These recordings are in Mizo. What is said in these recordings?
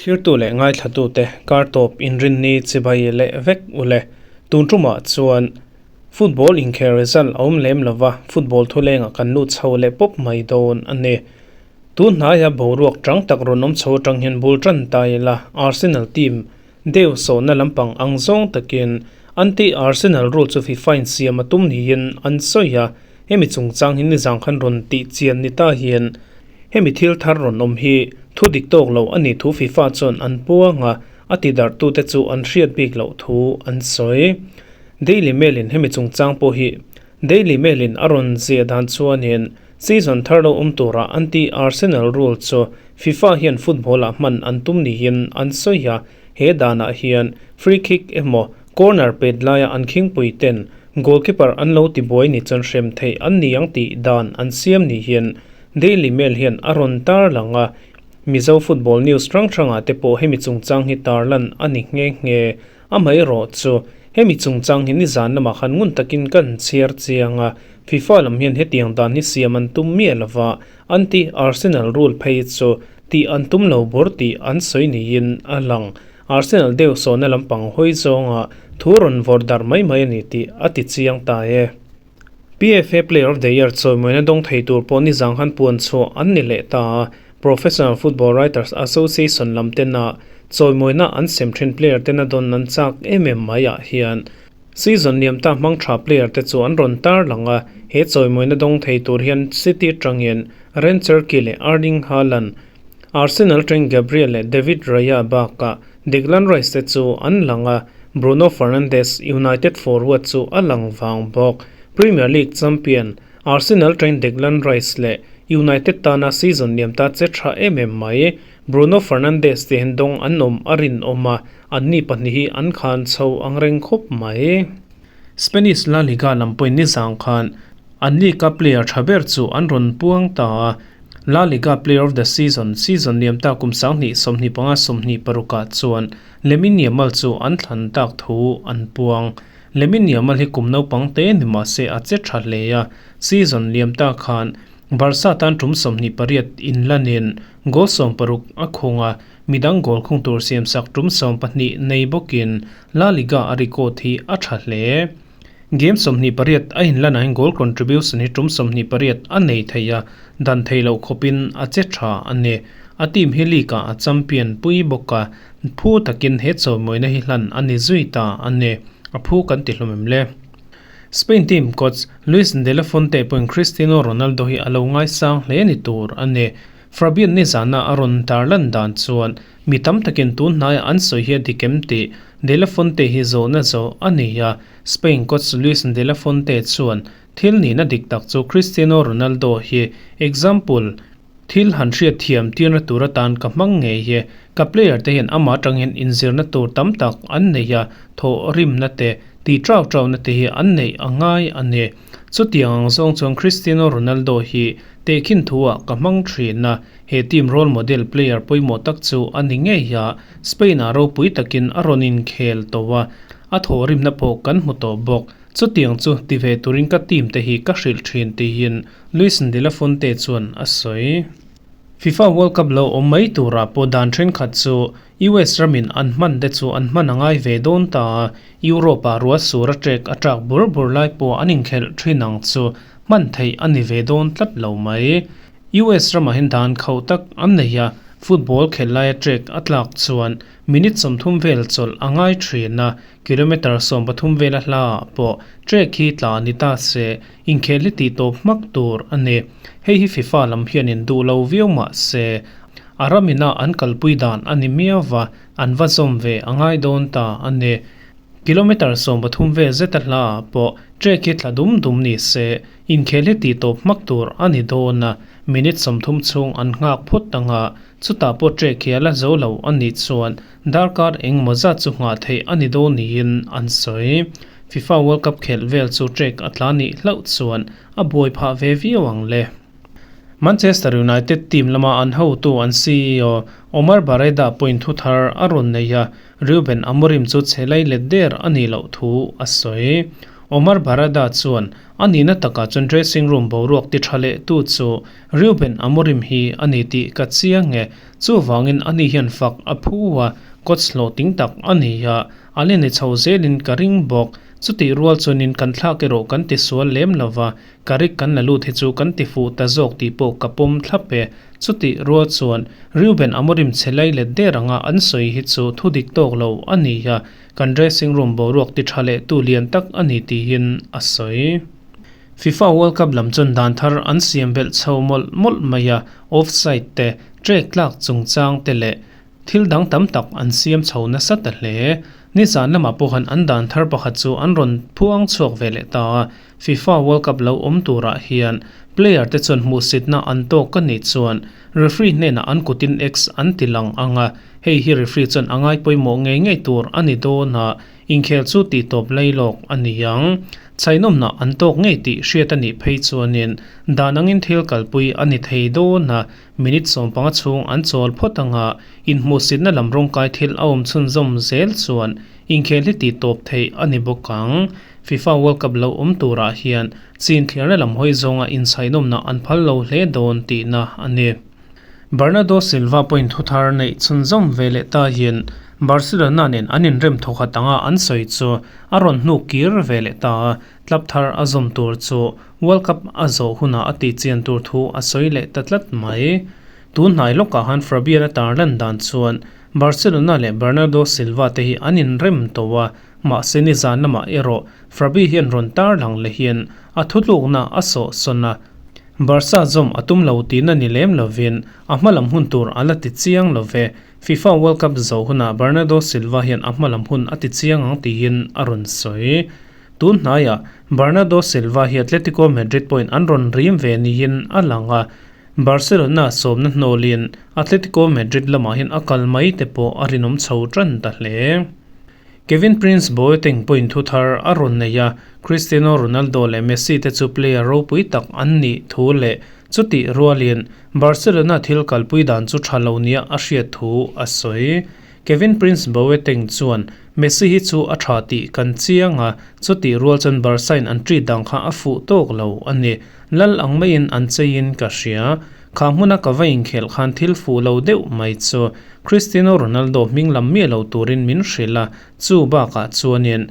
Thlirtu leh ngaithlatute kar tawp inrinni chibai leh vek ule. Tun tumah chuan football inkhel result a awm lem lova, football thulengah kan lut chho leh pawp mai dawn a ni. Tun hnaia boruak tang tak rawn awm chho atang hian bul tan ta ila Arsenal team deuh sawhna lampang ang zawng takin anti-Arsenal rule chu FIFA in siam a tum niin an sawi a, hemi chungchang hi nizang khan rawn tih chian ni ta hian hemi thil thar rawn awm hi thu dik tawk lo a nih thu FIFA chuan an puang a, a ti darhtute chu an hriat bik loh thu an sawi. Daily Mail in hemi chungchang pawh hi Daily Mail in a rawn ziah dan chuanin season thar lo awm turah anti-Arsenal rule chu FIFA hian football ah hman an tum niin an sawi a, he danah hian free kick emaw corner pet laia an khingpui ten goalkeeper an lo tibuai ni chuan hrem theih an ni ang tih dan an siam niin Daily Mail hian a rawn tarlang a, Mizo football news hrang hrangah te pawh hemi chungchang hi tarlan a ni nghe nghe. Amaherawh chu, hemi chungchang hi nizan lamah khan ngun takin kan chhiar chiang a, FIFA lam hian hetiang dan hi siam an tum miah lova, anti Arsenal rule phei chu tih an tum lo bur tih an sawi niin a lang. Arsenal deuh sawhna lampang hawi zawnga thu rawn vawrh darh mai mai a ni tih a ti chiang ta e. PFA Player of the Year chawimawina dawng thei tur pawh nizang khan puan chhuah an ni leh ta a, Professional Football Writers Association lam tena chawimawina an sem thin player tena dawn an chak em em mai ah hian season liam ta hmang tha player te chu an rawn tar lang a, he chawimawina dawng thei tur hian City atangin Ren Cherki leh Erling Haaland, Arsenal atangin Gabriel leh David Raya bakah Declan Rice te chu an lang a, Bruno Fernandes, United forward chu a lang vang bawk. Premier League champion Arsenal train Declan Rice leh United tana season liam ta che tha em em mai. Bruno Fernandes te hian dawng an awm a rinawm a, anni pahnih hi an khan chho ang reng khawp mai. Spanish La Liga lam pawhin nizang khan an league-a player tha ber chu an rawn puang ta a, La Liga Player of the Season season liam ta kum 20 25 26 ah chuan Lamine Yamal chu an thlan tak thu an puang. Lamine Yamal hi kum naupang te ni mah se a che tha hle a, season liam ta khan Barca tan tum 28 in lanin goal 60 a khung a, midang goal khung tur siamsak tum 12 nei bawkin La Liga a record hi a tha hle. Game 28 a inlan ah hian goal contribution hi tum 28 a nei thei a, dan thei loh khawpin a che tha a ni. A team hi league ah a champion pui bawk a, phu takin he chawimawina hi hlan a ni zui ta a ni. A phu kan ti hlawm em le? Spain team coach Luis de la Fuente pawhin Cristiano Ronaldo hi a lo ngaisang hle ni tur a ni. Fabian nizana a rawn tarlan dan chuan mi tam takin tun hnaiah an sawi hi a dik em tih De La Fuente hi zawhna zawh a ni a, Spain coach Luis de la Fuente chuan thil nihna dik tak chu Cristiano Ronaldo hi example thil han hriat thiam tirna tur atan ka hmang ngei hi, ka player te hian amah atang hian inzirna tur tam tak an nei a, thawh rimna te, tih trau trauna te hi an neih a ngai a ni. Chutiang ang zawng chuan Cristiano Ronaldo hi tehkhin thuah ka hmang thin a, he team role model player pawimawh tak chu a ni ngei a, Spain-ah ropui takin a rawn inkhel tawh a, a thawhrimna pawh kan hmu tawh bawk. Chutiang chu ti ve turin ka team te hi ka hrilh thin tiin Luis de la Fuente chuan a sawi. FIFA World Cup lo awm mai turah pawh dan thenkhat chu US ramin an hman te chu an hman a ngai ve dawn ta a, Europe-ah ruah sur a trek a tlak bur bur lai pawh an inkhelh thin ang chu hman theih a ni ve dawn tlat lo mai. US ramah hian dan khauh tak an nei a, football khelh laia trek a tlak chuan minute 30 vel chawlh a ngai thin a, Kilometre 13 vela hlaah pawh trek hi tla ni ta se, inkhel hi tih tawp hmak tur a ni. Hei hi FIFA lam hianin duh lo viau mah se, a ramina an kalpui dan a ni miau va, an va zawm ve a ngai dawn ta a ni. Kilometre 13 vel zeta hlaah pawh trek hi tla dum dum ni se, inkhel hi tih tawp hmak tur a ni dawn a, minute 30 chhung an nghak phawt ang a, chutah pawh trek hi a la zo lo a nih chuan Darkar engmaw zat chu nghah theih a ni dawn niin an sawi. FIFA World Cup khelh vel chu trek a tla nih hlauh chuan a buai phah ve viau ang le. Manchester United team lama an hotu an CEO Omar Berrada pawhin thu thar a rawn nei a, Ruben Amorim chu chhe lai let der a nih loh thu a sawi. Omar Berrada chuan a nihna takah chuan dressing room boruak ti tha leh tu chu Ruben Amorim hi a ni tih ka chiang e. Chuvangin ani hian fak a phu a, coach hlawhtling tak a ni a, a la ni chho zelin ka ring bawk. Chutih rual chuanin kan thlak erawh kan ti sual lem lo va, Carrick kan la lut hi chu kan ti fuh ta zawk tih pawh ka pawm thlap e. Chutih rual chuan Ruben Amorim chhe lai let der anga an sawi hi chu thu dik tawk lo a ni a, kan dressing room boruak ti tha leh tu lian tak a ni tiin a sawi. FIFA World Cup lam chuan dan thar an siam belh chho mawlh mawlh mai a, offside te, trek tlak chungchang te leh thil dang tam tak an siam chho nasa ta hle. Nizan lamah pawhan an dan thar pakhat chu an rawn phuang chhuak ve leh ta a, FIFA World Cup lo awm turah hian player te chuan hmuhsitna an tawk a nih chuan referee hnenah an kutin X an ti lang ang a, hei hi referee chuan a ngai pawimawh ngei ngei tur a ni dawn a, inkhel chu tihtawp lailawk a ni ang. Chhainawmna an tawk ngei tih hriat a nih phei chuanin dan angin thil kalpui a ni thei dawn a, minute 15 chhung an chawl phawt ang a, inhmuhsitna lam rawngkai thil a awm chhunzawm zel chuan inkhel hi tihtawp theih a ni bawk ang. FIFA World Cup lo awm turah hian chin thliarna lam hawi zawnga inchhainawmna an phal lo hle dawn tihna a ni. Bernardo Silva pawhin thuthar neih chhunzawm ve leh ta hian Barcelona nen an inrem thawkhat anga an sawi chu a rawn hnuk kir ve leh ta a, club thar a zawm tur chu World Cup a zawh hunah a tihchian tur thu a sawi leh ta tlat mai. Tun hnai lawkah han Fabian-a tarlan dan chuan Barcelona leh Bernardo Silva te hi an inrem tawh a, Mahse nizan lamah erawh Frabi hian rawn tarlang lehin a thutlukna a sawhsawn a, Barca zawm a tum lo tihna ni lem lovin a hmalam hun tur a la ti chiang lo ve. FIFA World Cup zawh hunah Bernardo Silva hian a hmalam hun a ti chiang ang tiin a rawn sawi. Tun hnaiah Bernardo Silva hi Atletico Madrid pawhin an rawn rim ve niin a lang a, Barcelona sawmna hnawlin Atletico Madrid lamah hian a kal mai te pawh a rinawm chho tan ta hle. Kevin Prince Boateng pawhin thu thar a rawn nei a, Cristiano Ronaldo leh Messi te chu player ropui tak an nih thu leh chutih rualin Barcelona thil kalpui dan chu tha lo nia a hriat thu a sawi. Kevin Prince Boateng chuan, Messi hi chu a tha tih kan chiang a, chutih rual chuan Barca in an treat dan kha a fuh tawk lo a ni. Lal ang maiin an cheiin ka hria. Kha hmuna ka va inkhelh khan thil fuh lo deuh mai chu Cristiano Ronaldo hming lam miah lo turin min hrilh a, chu bakah chuanin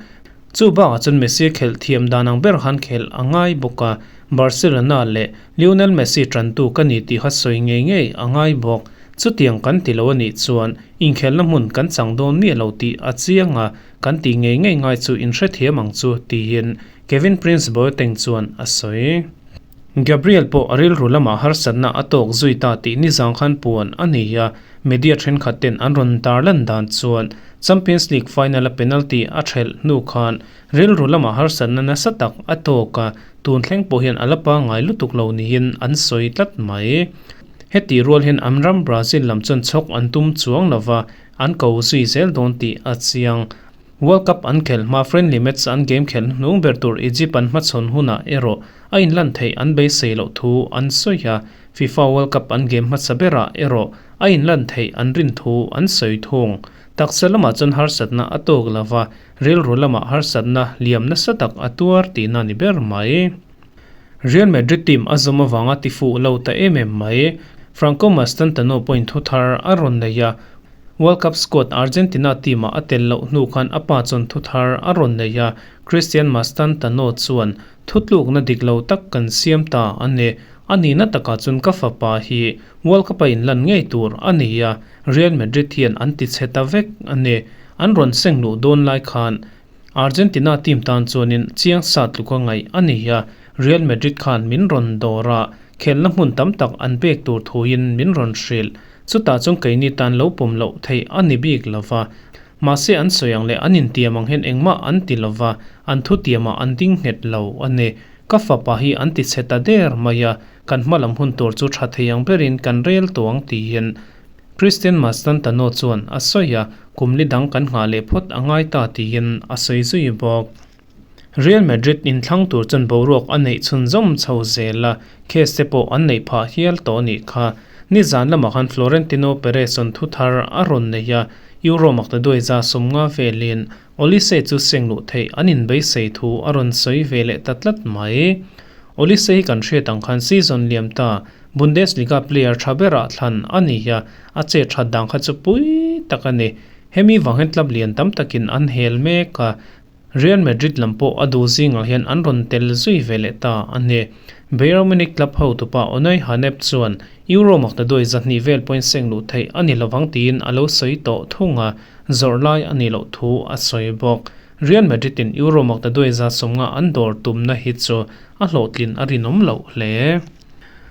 chu bakah chuan Messi khelh thiam dan ang ber khan khelh a ngai bawk a, Barcelona leh Lionel Messi tantu ka ni tih kha sawi ngei ngei a ngai bawk. Chutiang kan ti lo a nih chuan inkhelhna hmun kan chang dawn miah lo tih a chiang a, kan tih ngei ngei ngai chu inhrethiam ang chu tiin Kevin Prince Boateng chuan a sawi. Gabriel pawh a rilru lamah harsatna a tawk zui ta tih nizang khan puan a ni a, media thenkhat ten an rawn tarlan dan chuan Champions League final a penalty a thelh hnu khan rilru lamah harsatna nasa tak a tawk a, tun thleng pawh hian a la pangngai lutuk lo niin an sawi tlat mai. Heti rual hian an ram Brazil lam chuan chhawk an tum chuang lova, an ko zui zel dawn tih a chiang. World Cup an khelh hma friendly match an game khelh hnung ber tur Egypt an hmachhawn hunah erawh a inlan theih an beisei loh thu an sawi a, FIFA World Cup an game hmasa berah erawh a inlan theih an rin thu an sawi thung. Taksa lamah chuan harsatna a tawk lo va, rilru lamah harsatna liam nasa tak a tuar tihna ni ber mai. Real Madrid team a zawm avanga tifuh lo ta em em mai. Franco Mastantano pawhin thu thar a rawn nei a, World Cup squad Argentina team-ah a tel loh hnu khan a pa chuan thu thar a rawn nei a, Christian Mastantano chuan thutlukna dik lo tak kan siam ta a ni. A nihna takah chuan ka fapa hi World Cup-a inlan ngei tur a ni a, Real Madrid hian an ti chhe ta vek a ni. An rawn seng luh dawn lai khan Argentina team tan chuanin chiang sa tluka ngaih a ni a, Real Madrid khan min rawn dawr a, khelhna hmun tam tak an pek tur thuin min rawn hrilh. Chutah chuan keini tan lo pawm loh theih a ni bik lo va. Mahse an sawi ang leh an intiam ang hian engmah an ti lo va, an thutiamah an ding nghet lo a ni. Ka fapa hi an ti chhe ta der mai a, kan hma lam hun tur chu tha thei ang berin kan rel tawh ang tiin Christian Mastantano chuan a sawi a, kum li dang kan nghah leh phawt a ngai ta tiin a sawi zui bawk. Real Madrid inthlang tur chuan boruak a neih chhunzawm chho zel a, case te pawh an neih phah hial tawh a nih kha. Nizan lamah khan Florentino Perez-a'n thu thar a rawn nei a, Euro maktaduai 150 velin Olise chu seng luh theih an inbeisei thu a rawn sawi ve leh ta tlat mai. Olise hi kan hriat ang khan season liam ta Bundesliga player tha berah thlan a ni a, a chet that dan kha chu pui tak a ni. Hemi vang hian club lian tam takin an hel mek a, Real Madrid lam pawh a duh zingah hian an rawn tel zui ve leh ta a ni. Bayern Munich club hotupa Unai Haneb chuan Euro maktaduai 200 vel pawhin seng luh theih a ni lovang tiin a lo sawi tawh thung a, zawrh lai a nih loh thu a sawi bawk. Real Madrid in Euro maktaduai 150 an dawr tumna hi chu a hlawhtlin a rinawm loh hle.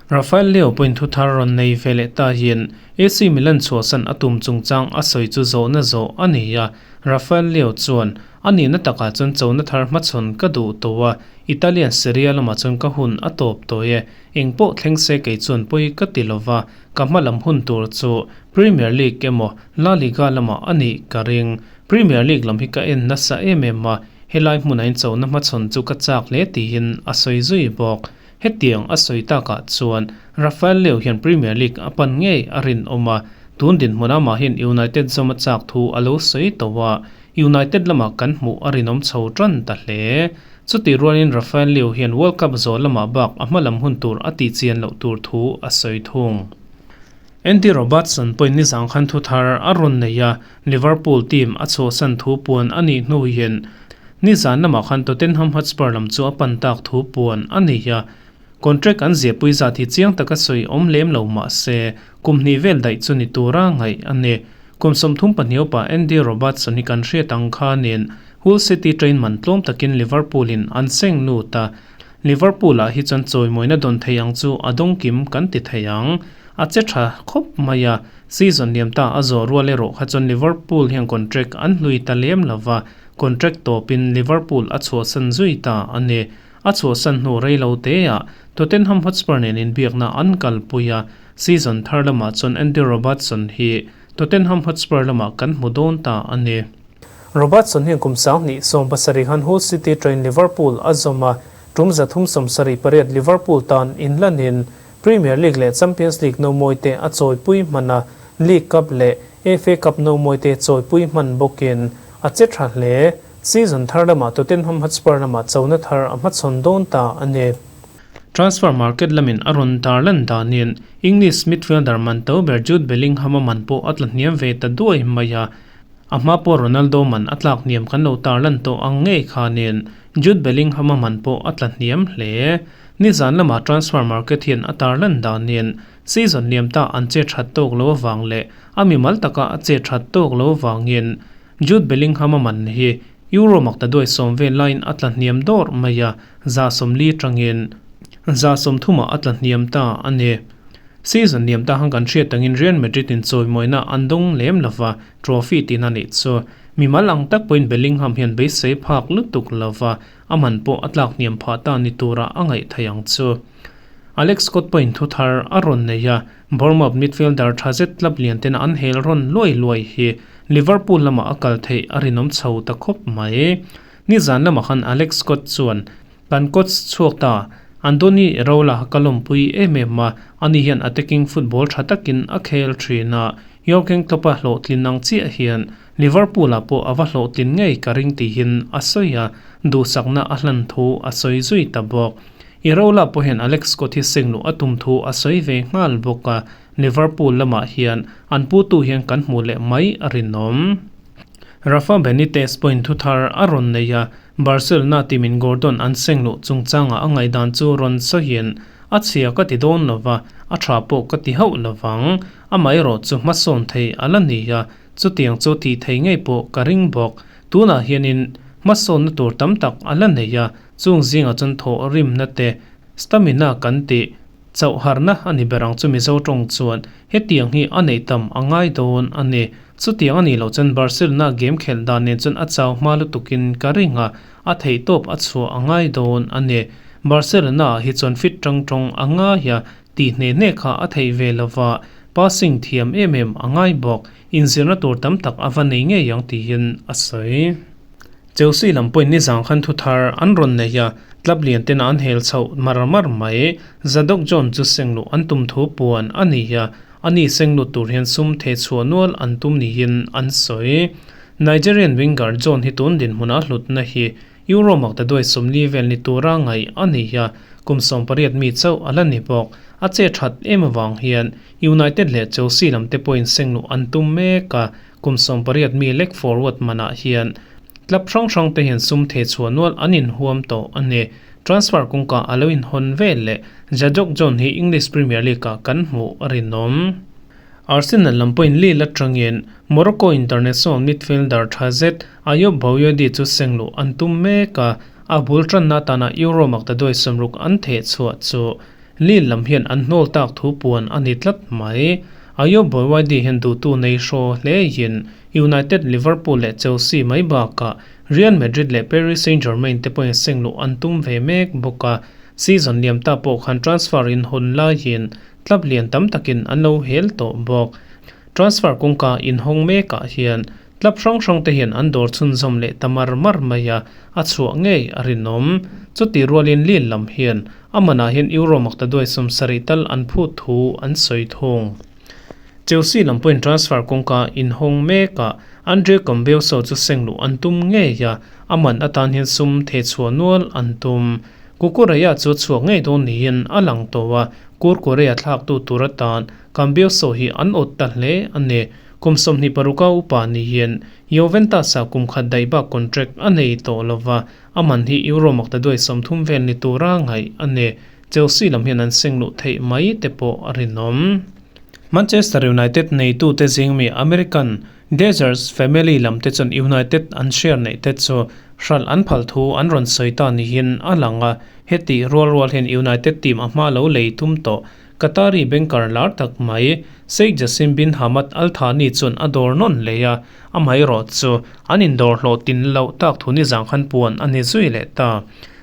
Rafael Leao pawhin thu thar rawn nei ve leh ta hian AC Milan chhuahsan a tum chungchang a sawi chu zawhna zawh a ni a, Rafael Leao chuan, A nihna takah chuan chona thar hmachhawn ka duh tawh a, Italian Serie A lamah chuan ka hun a tawp tawh e. Eng pawh thleng se kei chuan pawi ka ti lova, ka hma lam hun tur chu Premier League emaw La Liga lamah a nih ka ring. Premier League lam hi ka en nasa em em a, helai hmunah in chona hmachhawn chu ka chak hle tiin a sawi zui bawk. Hetiang a sawi takah chuan Rafael Leao hian Premier League a pan ngei a rinawm a, tun dinhmun amah hian United zawm a chak thu a lo sawi tawh a, United lamah kan hmuh a rinawm chho tan ta hle. Chutih rualin Rafael Leao hian World Cup zawh lamah bak a hma lam hun tur a tih chian loh tur thu a sawi thung. Andy Robertson pawhin nizang khan thu thar a rawn nei a, Liverpool team a chhuahsan thu puan a nih hnu hian nizan lamah khan Tottenham Hotspur lam chu a pan tak thu puan a ni a. Contract an ziahpui zat hi chiang taka sawi awm lem lo mah se, kum hnih vel daih chu ni tura ngaih a ni. Kum 32 upa Andy Robertson hi kan hriat ang khanin Hull City train man tlawm takin Liverpool in an seng lut a, Liverpool ah hi chuan chawimawina dawn thei ang chu a dawng kim kan ti thei ang. A che tha khawp mai a, season liam ta a zawh rual erawh kha chuan Liverpool hian contract an hlui ta lem lova, contract tawpin Liverpool a chhuahsan zui ta a ni. A chhuahsan hnu rei lo te ah Tottenham Hotspur nen inbiakna an kalpui a, season thar lamah chuan Andy Robertson hi Tottenham Hotspur lamah kan hmu dawn ta a ni. Robertson hian kum 2017 khan Hull City train Liverpool a zawm a, tum 378 Liverpool tan inlanin Premier League leh Champions League nomawi te a chawipui hman a, League Cup leh FA Cup nomawi te chawipui hman bawkin a che tha hle. Season thar lamah Tottenham Hotspur lamah chona thar a hmachhawn dawn ta a ni. Transfer market lamin a rawn dar lan danin English midfielder man to ber Jude Bellingham a man pawh a tla hniam ve ta duai mai a, A hma pawh Ronaldo man a tlak hniam kan lo tar lan tawh ang ngei khanin Jude Bellingham-a man pawh a tla hniam hle. Nizan lamah transfer market hian a tar lan danin season liam ta an che that tawk lo avang leh a mimal taka a che that tawk lo avangin Jude Bellingham-a man hi Euro maktaduai sawm vel laiin a tla hniam dawr mai a, 40 tangin 30 ah a tla hniam ta a ni. Season liam ta khan kan hriat tangin Real Madrid in chawimawina an dawng lem lova, trophy tihna nih chu. Mimal ang tak pawhin Bellingham hian beisei phak lutuk lova, a man pawh a tlak hniam phah ta ni tura a ngaih theih ang chu. Alex Scott pawhin thu thar a rawn nei a, Bournemouth midfielder tha zet club lian tena an hel rawn luai luai hi Liverpool lamah a kal theih a rinawm chho ta khawp mai. Nizan lamah khan Alex Scott chuan Kan coach chhuak ta, Andoni Iraola ka lawmpui em em a, ani hian attacking football tha takin a khel thin a, Jurgen Klopp-a hlawhtlin ang chiah hian Liverpool-ah pawh a va hlawhtlin ngei ka ring tihin a sawi a, duhsakna a hlan thu a sawi zui ta bawk. Iraola pawh hian Alex Scott hi seng luh a tum thu a sawi ve nghal bawk a, Liverpool lamah hian an putu hian kan hmuh leh mai a rinawm. Rafa Benitez pawhin thu thar a rawn nei a, Barcelona team-in Gordon an seng luh chungchangah a ngaihdan chu rawn sawiin, A chhia ka ti dawn lova, a tha pawh ka ti hauh lovang. Amaherawh chu hmasawn thei a la ni a, chutiang chu tih thei ngei pawh ka ring bawk. Tunah hianin hmasawnna tur tam tak a la nei a, chung zingah chuan thawh rimna te, stamina kan tih chauh harna a ni ber ang chu Mizo tawng chuan hetiang hi a neih tam a ngai dawn a ni. Chutiang a nih loh chuan Barcelona game khelh dan nen chuan a chau hma lutukin ka ring a, a theihtawp a chhuah a ngai dawn a ni. Barcelona ah hi chuan fit tang tawng a ngai a, tih hne hne kha a theih ve lova, passing thiam em em a ngai bawk. Inzirna tur tam tak a va nei ngei ang tiin a sawi. Chelsea lam pawhin nizang khan thu thar an rawn nei a, club lian tena an hel chhoh mar mar mai. Zadok John chu seng luh an tum thu puan a ni a, ani seng lut tur hian sum theh chhuah nual an tum niin an sawi. Nigerian winger John hi tun dinhmuna hlutna hi Euro maktaduai 40 vel ni tura ngaih a ni a, kum 18 mi chauh a la ni bawk. A che that em awang hian United leh Chelsea lam te pawhin sengluh an tum mek a, kum 18 mi leg forward manah hian club hrang hrang te hian sum the chhuah nual an inhuam tawh a ni. Transfer kawngka a lo inhawn vel leh Jadok John hi English Premier League ah kan hmuh a rinawm. Arsenal lam pawhin Lille atangin Morocco international midfielder tha zet Ayoub Bouaddi chu sengluh an tum mek a, a bul tanna atana Euro maktaduai 60 an theh chhuah chu Lille lam hian an hnawl tak thu puan a ni tlat mai. Ayoub Bouaddi hian duhtu nei hraw hlein United, Liverpool leh Chelsea mai bakah Real Madrid leh Paris Saint-Germain te pawhin sengluh an tum ve mek bawk a, season liam ta pawh khan transfer inhawn laiin club lian tam takin an lo hel tawh bawk. Transfer kawngka inhawng mekah hian club hrang hrang te hian an dawr chhunzawm leh ta mar mar mai a, a chhuah ngei a rinawm. Chuti rualin Lille lam hian a manah hian Euro maktaduai 70 tal an phut thu an sawi thung. Chelsea lam pawhin transfer kawngka inhawng mekah Andre Cambiaso chu sengluh an tum ngei a, a man atan hian sum the chhuah nual an tum. Cucurella chu chhuak ngei dawn niin a lang tawh a, Kurkureia thlaktu tur atan Cambiaso hi an awt ta hle a ni. Kum 26 upa niin Juventus-ah kum khat daih bak contract a nei tawh lova, a man hi Euro maktaduai 30 vel ni tura ngaih a ni. Chelsea lam hian an sengluh theih mai te pawh a rinawm. Manchester United neitute zing mi American Glazers family lam te chuan United an share neih te chu hralh an phal thu an rawn sawi ta niin a lang a, heti rual rual hian United team a hma lo lei tum tawh Qatari banker lar tak mai Sheikh Jassim bin Hamad Al Thani chuan a dawr nawn lei a, amaherawh chu an indawr hlawh tin loh tak thu ni zang khan puan a ni zui leh ta.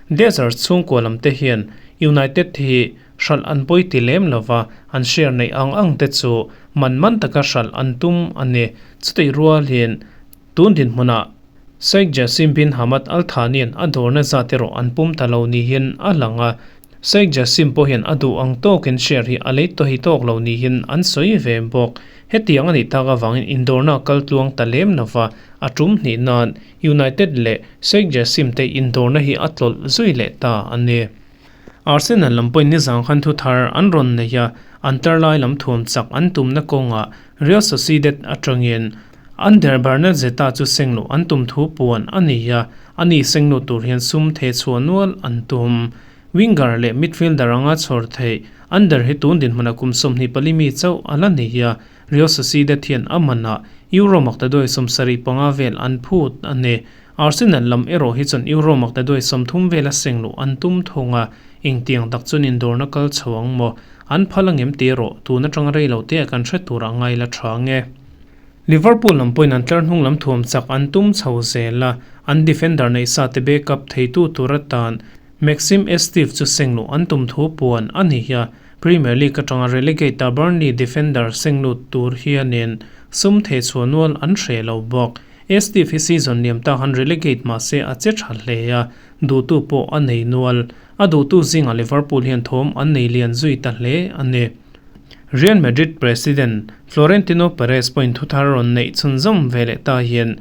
Glazers chhungkua lam te hian United hi hralh an pawi ti lem lova, an share neih ang ang te chu man man taka hralh an tum a ni. Chutih rualin tun dinhmunah Sheikh Jassim bin Hamad Al Thani-a'n a dawrna zat erawh an pum ta lo niin a lang a, Sheikh Jassim pawh hian a duh ang tawkin share hi a lei tawhi tawk lo niin an sawi ve bawk. Hetiang a nih tak avangin indawrna a kal tluang ta lem lova, a tum hnih nan United leh Sheikh Jassim te indawrna hi a tlawlh zui leh ta a ni. Arsenal lam pawhin nizang khan thu thar an rawn nei a, an tar lai lam thuam chak an tumna kawngah Real Sociedad atangin Ander Barnezeta chu sengluh an tum thu puan a ni a, ani sengluh tur hian sum the chhuah nual an tum. Winger leh midfielder anga chhawr theih Ander hi tun dinhmuna kum 24 mi chauh a la nei a, Real Sociedad hian a manah Euro maktaduai 75 vel an phut a ni. Arsenal lam erawh hi chuan Euro maktaduai 30 vela sengluh an tum thung a, engtiang tak chuan indawrna kal chho ang maw? An phal angem tih erawh tun atanga rei lo te ah kan hre tur a ngai la tha nge. Liverpool lam pawhin an tlar hnung lam thuam chak an tum chho zel a, an defender neih sa te backup theitu tur atan Maxime Esteve chu sengluh an tum thu puan a ni a, Premier League atanga relegate a Burnley defender senglut tur hianin sum thei chhuah nual an hreh lo bawk. Esteve hi season liam ta han relegate mah se a che tha hle a, duhtu pawh a nei nual. A duhtu zingah Liverpool hian thawm an nei lian zui ta hle a ni. Real Madrid president Florentino Perez pawhin thu thar rawn neih chhunzawm ve leh ta hian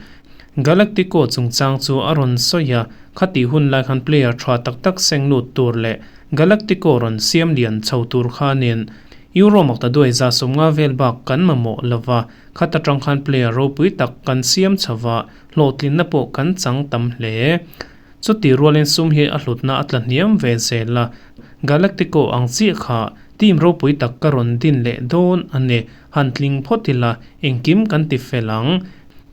Galactico chungchang chu a rawn sawi a, khatih hun lai khan player tha tak tak seng lut tur leh Galactico rawn siam lian chho tur khanin Euro maktaduai 150 vel bak kan mamawh lova, khat atang khan player ropui tak kan siam chho a, hlawhtlinna pawh kan chang tam hle. Chuti rualin sum hi a hlutna a tla hniam ve zel a, Galactico ang chiah kha team ropui tak ka rawn din leh dawn a ni, han tling phawt ila, engkim kan ti fel ang.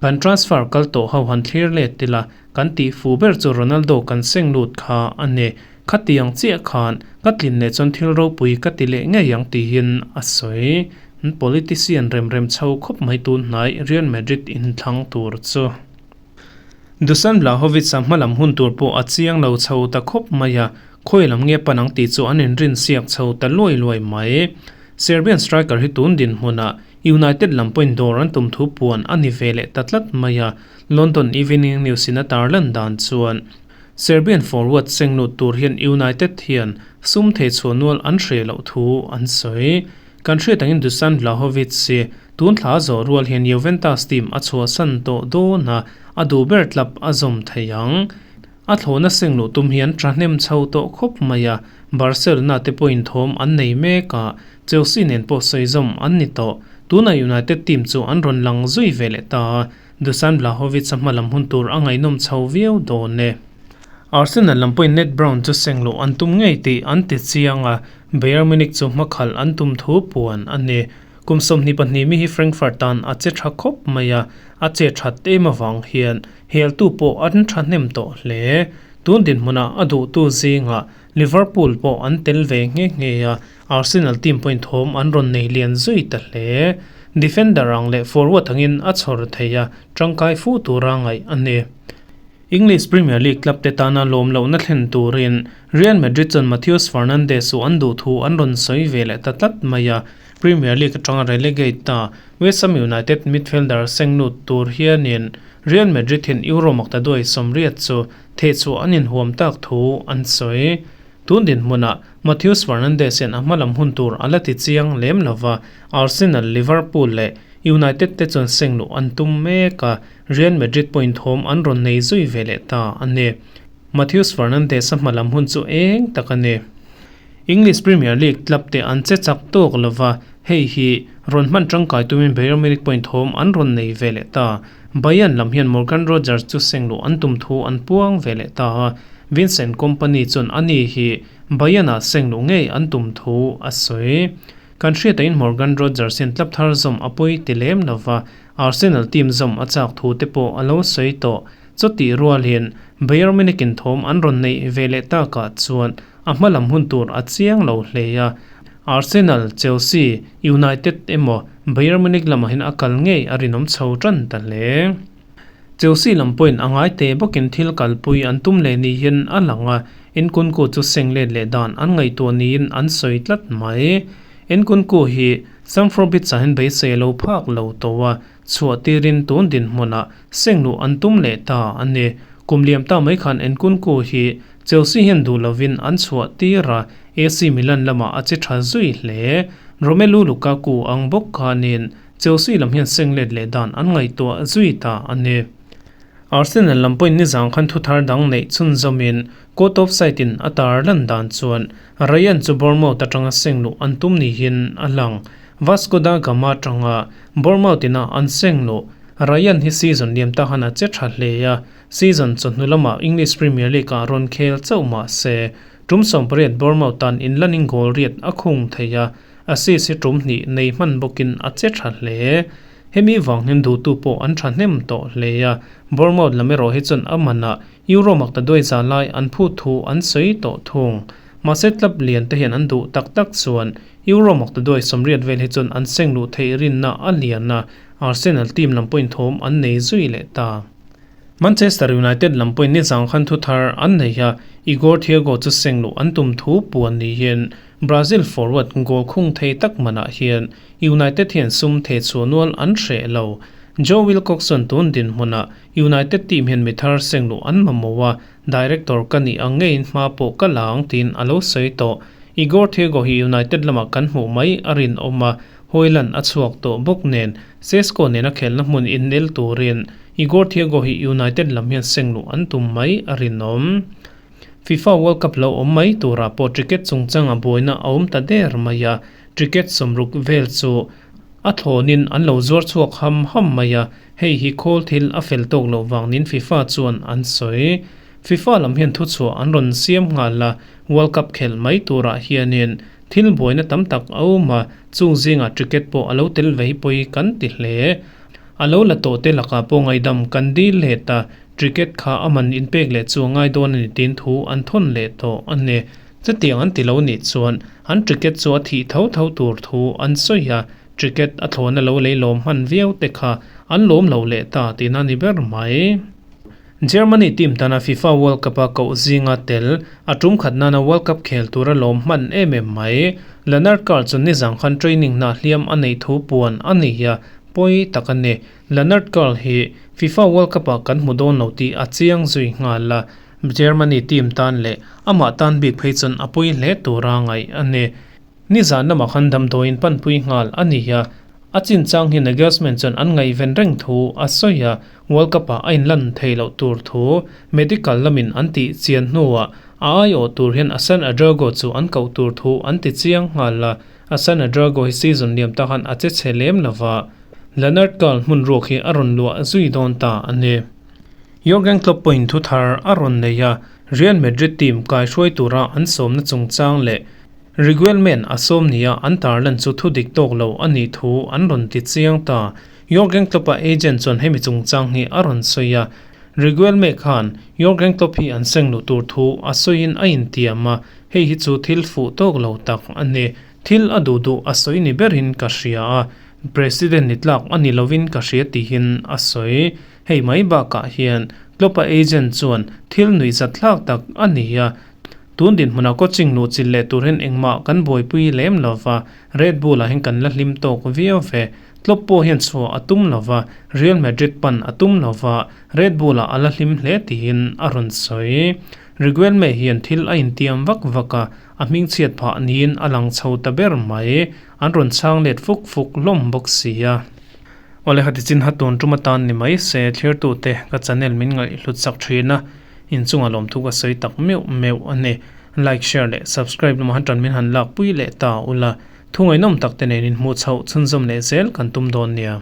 Kan transfer kal tawh ho han thlir let ila, kan tih fu ber chu Ronaldo kan seng lut kha a ni. Khatiang chiah khan ka tlin leh chuan thil ropui ka ti leh ngei ang tiin a sawi. Politician rem rem chho khawp mai tun hnai Real Madrid inthlang tur chu. Dusan Vlahovic-a hmalam hun tur pawh a chiang lo chho ta khawp mai a, khawi lam nge pan ang tih chu an inrin siak chho ta luai luai mai. Serbian striker hi tun dinhmunah United lam pawhin dawr an tum thu puan a ni ve leh ta tlat mai a, London Evening News-in a tarlan dan chuan Serbian forward senglut tur hian United hian sum thei chhuah nual an hreh loh thu an sawi. Kan hriat angin Dusan Vlahovic hi. Tun thla zawh rual hian Juventus team a chhuahsan tawh dawn a, a duh ber club a zawm thei ang. A thlawhna seng luh tum hian thahnem chho tawh khawp mai a, Barcelona te pawhin thawm an nei mek a, Chelsea nen pawh sawizawm an ni tawh. Tunah United team chu an rawn lang zui ve leh ta a, Dusan Vlahovic a hmalam hun tur a ngaihnawm chho viau dawn e. Arsenal lam pawhin Ned Brown chu seng luh an tum ngei tih an ti chiang a, Bayern Munich chu hmakhalh an tum thu puan a ni. Kum 22 mi hi Frankfurt tan a che tha khawp mai a, a che that em avang hian heltu pawh an thahnem tawh hle. Tun dinhmunah a duhtu zingah Liverpool pawh an tel ve nghe nghe a, Arsenal team pawhin thawm an rawn nei lian zui ta hle. Defender ang leh forward angin a chhawr thei a, tangkai fu tura ngaih a ni. English Premier League club te tana lawm lohna thlen turin Real Madrid chuan Matheus Fernandes chu an duh thu an rawn sawi ve leh ta tlat mai a, Premier League atanga relegate ta West Ham United midfielder senglut tur hianin Real Madrid hian Euro maktaduai 80 chu thehchhuah an inhuam tak thu an sawi. Tun dinhmunah Matheus Fernandes hian a hmalam hun tur a la ti chiang lem lova, Arsenal, Liverpool leh United te chuan sengluh an tum mek a, Real Madrid pawhin thawm an rawn nei zui ve leh ta a ni. Matheus Fernandes a hmalam hun chu eng tak a ni. English Premier League club te an che chak tawk lova, hei hi rawn hman tangkai tumin Bayern Munich pawhin thawm an rawn nei ve leh ta. Bayern lam hian Morgan Rogers chu sengluh an tum thu an puang ve leh ta a, Vincent Kompany chuan ani hi Bayern-ah sengluh ngei an tum thu a sawi. Kan hriataiin Morgan Rogers hian club thar zawm a pawi ti lem lova, Arsenal team zawm a chak thu te pawh a lo sawi tawh. Chutih rualin Bayern Munich-in thawm an rawn neih ve leh takah chuan a hmalam hun tur a chiang lo hle a, Arsenal, Chelsea, United emaw Bayern Munich lamah hian a kal ngei a rinawm chho tan ta hle. Chelsea lam pawhin a ngai teh bawkin thil kalpui an tum leh niin a lang a, Nkunku chu seng let leh dan an ngaihtuah niin an sawi tlat mai. Nkunku hi Stamford Bridge-ah hian beisei a lo phak lo tawh a, chhuah tirin tun dinhmunah seng luh an tum leh ta a ni. Kum liam ta mai khan Nkunku hi Chelsea hian duh lovin an chhuah tir a, AC Milan lamah a che tha zui hle. Romelu Lukaku ang bawk khanin Chelsea lam hian seng let leh dan an ngaihtuah zui ta a ni. Arsenal lam pawhin nizang khan thuthar dang neih chhunzawmin court of side in a tar lan dan chuan Ryan chu Bournemouth atanga seng luh an tum niin a lang. Vasco da Gama atanga Bournemouth ina an seng luh Ryan hi season liam ta han a che tha hle a, season chawhnu lamah English Premier League ah rawn khel chauh mah se tum 18 Bournemouth tan inlanin goal riat a khung thei a, Assist hi tum hnih nei hman bawkin a che tha hle. Hemi vang hian duhtu pawh an tha hnem tawh hle a, Bournemouth lam erawh hi chuan a manah Euro makta duai za lai an phut thu an sawi tawh thung. Mahse club lian te hian an duh tak tak chuan Euro makta duai 80 vel hi chuan an seng luh theih rinna a lian a, Arsenal team lam pawhin thawm an nei zui leh ta. Manchester United lam pawhin nizang khan thu thar an nei a, Igor Thiago chu seng luh an tum thu puan niin Brazil forward goal khung thei tak manah hian United hian sum thei chhuah nual an hreh lo. Joe Wilcox chuan tun dinhmunah United team hian mi thar seng luh an mamawh a, director ka nih ang ngeiin hma pawh ka la ang tiin a lo sawi tawh. Igor Thiago hi United lamah kan hmuh mai a rinawm a, Hojlund a chhuak tawh bawk nen Sesko nena khelna hmun innel turin Igor Thiago hi United lam hian seng luh an tum mai a rinawm. FIFA World Cup lo awm mai turah pawh ticket chungchanga buaina a awm ta der mai a, ticket 60 vel chu a thlawnin an lo zuar chhuak ham ham mai a, hei hi khawl thil a fel tawk loh vangin FIFA chuan an sawi. FIFA lam hian thuchhuah an rawn siam nghal a, World Cup khelh mai turah hianin thil buaina tam tak a awm a, chung zingah ticket pawh a lo tel vei pawi kan ti hle. A lo la tawh te lakah pawh ngaihdam kan dil let a, ticket kha a man inpek leh chu a ngai dawn a ni tiin thu an thawn leh tawh a ni. Chutiang an ti lo nih chuan an ticket chu a thih tho tho tur thu an sawi a, ticket a thlawhna lo lei lawm hman viau te kha an lawm lo leh ta tihna ni ber mai. Germany team tana FIFA World Cup a koh zinga tel a tum khat nana World Cup khel tura lawm hman em em mai. Lennart Karl chu nizang khan training hna hliam a neih thu puan a ni a, pawi tak a ni. Lennart Karl hi FIFA World Cup ah kan hmu dawn lo tih a chiang zui nghal a, Germany team tan leh amah tan bik phei chuan a pawi hle tura ngaih a ni. Nizan lamah khan damdawiin panpui nghal a ni a. A chinchang hi Nagelsmann chuan an ngaihven reng thu a sawi a, World Cup-ah a inlan thei loh tur thu medical lamin an tih chian hnuah a aiawh tur hian Assan Adrago chu an koh tur thu an ti chiang nghal a. Assan Adrago hi season liam ta khan a che chhe lem lo va, Lennart Karl hmun ruak hi a rawn luah zui dawn ta a ni. Jurgen Klopp pawhin thu thar a rawn nei a, Real Madrid team kaihruai tura an sawmna chungchang leh Reguilmen a sawm nia an tarlan chu thu dik tawk lo a nih thu an rawn ti chiang ta. Jurgen Klopp-a agent chuan hemi chungchang hi a rawn sawi a, Reguilme khan Jurgen Klopp hi an seng luh tur thu a sawiin a intiam a, hei hi chu thil fuh tawk lo tak a ni. Thil a duh duh a sawi ni berin ka hria a, President ni tlak a ni lovin ka hria tihin a sawi. Hei mai bakah hian Klopp-a agent chuan thil nuihzat thlak tak a ni a, Tun dinhmunah coaching luh chilh leh tur hian engmah kan buaipui lem lo va, Red Bull-ah hian kan la hlim tawk viau ve. Klopp pawh hian chhuah a tum lo va, Real Madrid pan a tum lo va, Red Bull-ah a la hlim hle tiin a rawn sawi. Riguelme hian thil a intiam vak vak a, a hmingchhiat phah niin a lang chho ta ber mai. An rawn chhang let fuk fuk hlawm bawk si a. Awle khati chin ha tun tum atan ni mai se thlirtute ka channel min ngaihhlut sak thin a, inchunga lawmthu ka sawi tak meuh meuh a ni. Like, share leh subscribe lamah han tan min han lakpui leh ta ula, thu ngaihnawm tak te nen inhmuh chhoh chhunzawm leh zel kan tum dawn nia.